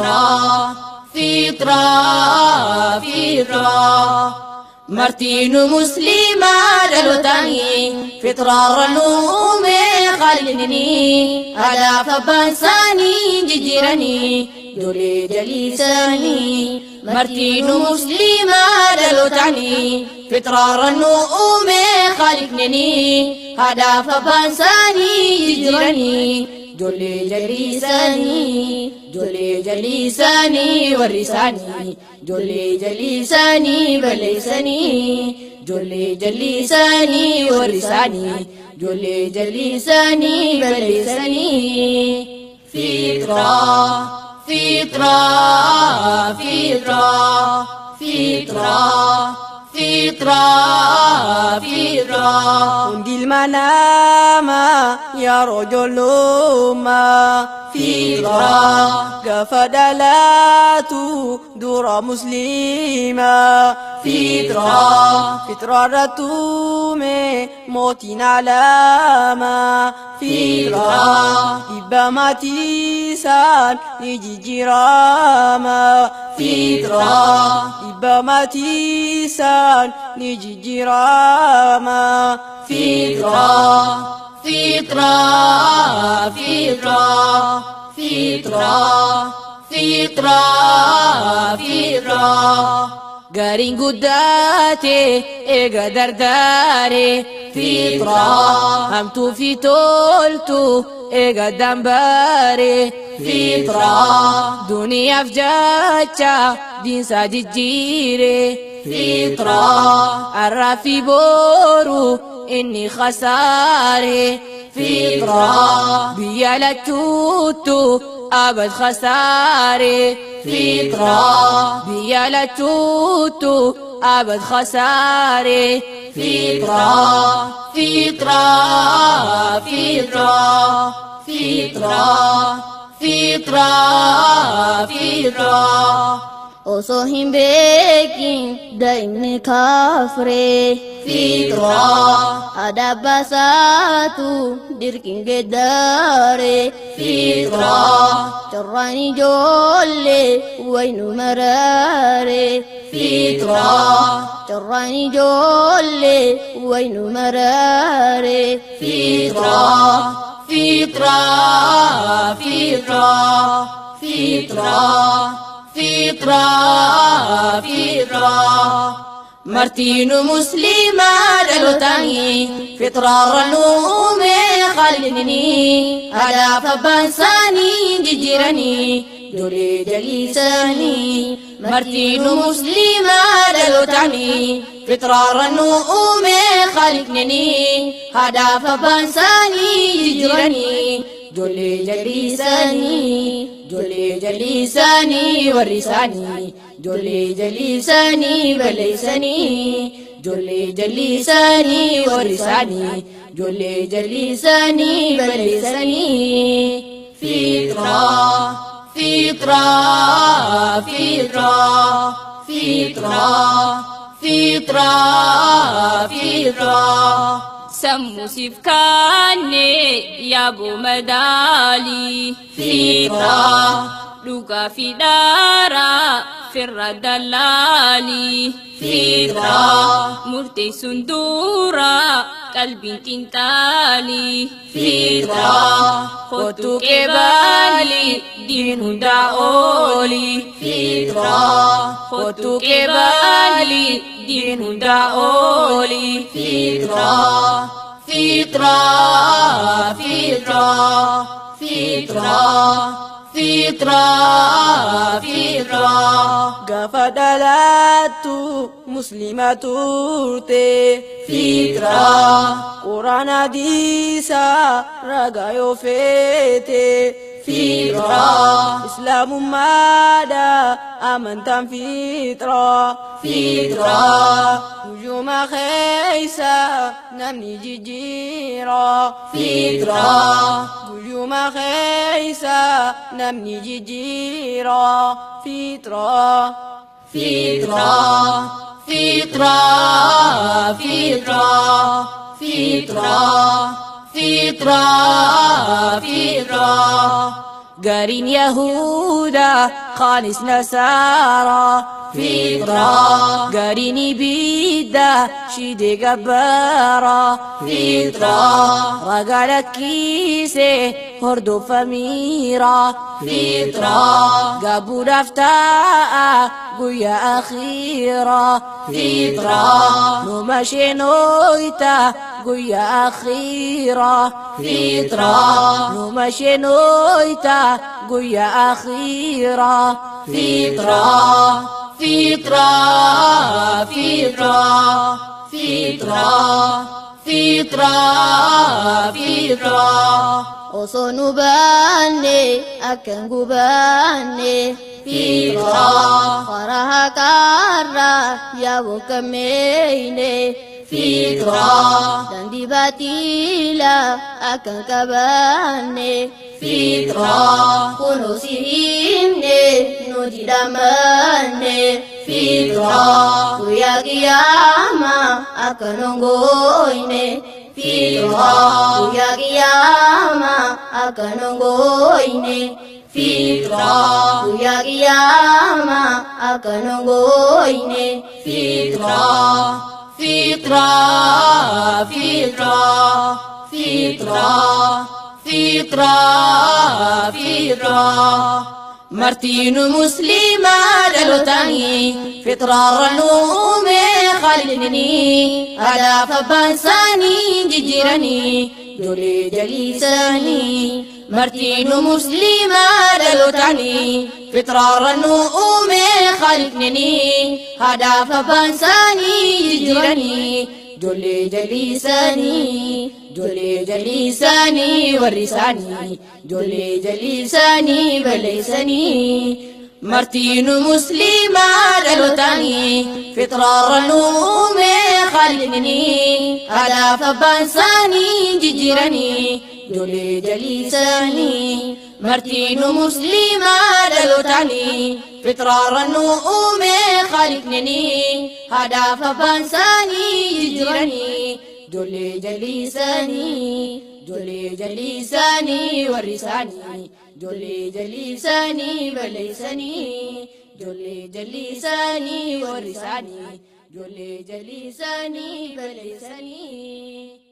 Fitraa, fitraa, fitraa. Martiinu musliimaa dhalootanii fitraarra nuume khaliqnii adaaf abbaan isaanii jijjiiranii ijoollee jaliisanii. Martiinu musliimaa dhalootanii fitraarra nuume khaliqnii adaaf abbaan isaanii jijjiiranii ijoollee jaliisanii, ijoollee jaliisanii warri isaanii. Ijoollee jallisanii balleessanii, ijoollee jallisanii warri isaanii, ijoollee jallisanii balleessanii. Fitraa, fitraa, fitraa, fitraa, fitraa, fitraa. Hundi ilma namaa yeroo ijoollummaa. Fitraa. Gaafa dhalatu dura musliimaa. Fitraa. Fitraarra tuume mootiin alaamaa. Fitraa. Dhibba maatiisaan ni jijjiirama. Fitraa. Dhibba maatiisaan ni jijjiirama. Fitraa, fitraa, fitraa, fitraa, fitraa, fitraa. Gariin guddaate eega dardaare. Fitraa. Hamtuu fi toltu eega dambaare. Fitraa. Duniyaaf jecha diinsaa jijjiire. Fitraa. Arraa fi boru inni khasaare. Fitraa. Biyya lachuuttu abad khasaare. Fitraa. Biyya lachuuttu abad khasaare. Fitraa, fitraa, fitraa, fitraa, fitraa, fitraa. Osoo hin beekin daa'imni kaafree. Fitraa. Adabbasaatu dirqiin geeddaree. Fitraa. Carraan ijoollee waynu maraaree. Fitraa. Carraan ijoollee waynu maraaree. Fitraa, fitraa, fitraa, fitraa, fitraa, fitraa. Martiinu musliimaa dhalootanii fitraarra nuume khaliqnii adaaf abbaan isaanii jijjiiranii ijoollee jaliisanii. Martiinu musliimaa dhalootanii fitraarra nuume khaliqnii adaaf abbaan isaanii jijjiiranii ijoollee jaliisanii, ijoollee jallisanii warri isaanii, ijoollee jallisanii balleessanii, ijoollee jallisanii warri isaanii, ijoollee jallisanii balleessanii. Fitraa, fitraa, fitraa, fitraa, fitraa, fitraa. Sammuu siif kaanne yaaboo madaalii. Fitraa. Dhugaa fi dhaaraa firra dallaalii. Fitraa. Murteessuun dura qalbiin xiinxaalii. Fitraa. Kottu qeebaalii diin hundaa oolii. Fitraa. Kottu qeebaalii diin hundaa oolii. Fitraa, fitraa, fitraa, fitraa, fitraa, fitraa. Gaafa dhalattu muslima turte. Fitraa. Quraan hadiisaa ragaa yoo feete. Fitraa. Islaamummaadha amantaan fitraa. Fitraa. Guyyuma keessa namni jijjiira. Fitraa. Guyyuma keessa namni jijjiira. Fitraa. Fitraa, fitraa, fitraa, fitraa, fitraa, fitraa. Gariin Yahudaa خالص نسارا فطرة قاريني بيدا شيدي جبارة فطرة رجالك كيسة هردو فميرة فطرة جابوا دفتاء قويا أخيرة فطرة نمشي نويتا قويا أخيرة فطرة نمشي نويتا قويا أخيرة فطرة فطرة فطرة فطرة فطرة فطرة Osoo nu baanne akkan gubaanne فطرة karaa haqaarraa yaaboo kammeeyne فطرة daandii baatiilaa akkan qabaanne فطرة kunoo si himne nuti dhamanne فطرة guyyaa qiyaamaa akka nu hin gooyne فطرة guyyaa qiyaamaa akka nu hin gooyne فطرة guyyaa qiyaamaa akka nu hin gooyne فطرة فطرة فطرة فطرة فطرة فطرة مرتين مسلمة دلوتاني فطرة رنومي خلقني هذا فبانساني ججرني جولي جليساني مرتين مسلمة دلوتاني فطرة رنومي خلقني هذا فبانساني ججرني جولي جليساني جولي جليساني ورساني جولي جليساني بليساني مرتين مسلمة دلوتاني فطرة رنومي خلقني هذا فبانساني ججرني جولي جليساني مرتين مسلمة دلوتاني فطرة رنومي خلقني هذا فبانساني ججرني جولي جليساني جولي جليساني ورساني جولي جليساني بليساني جولي جليساني ورساني جولي جليساني بليساني.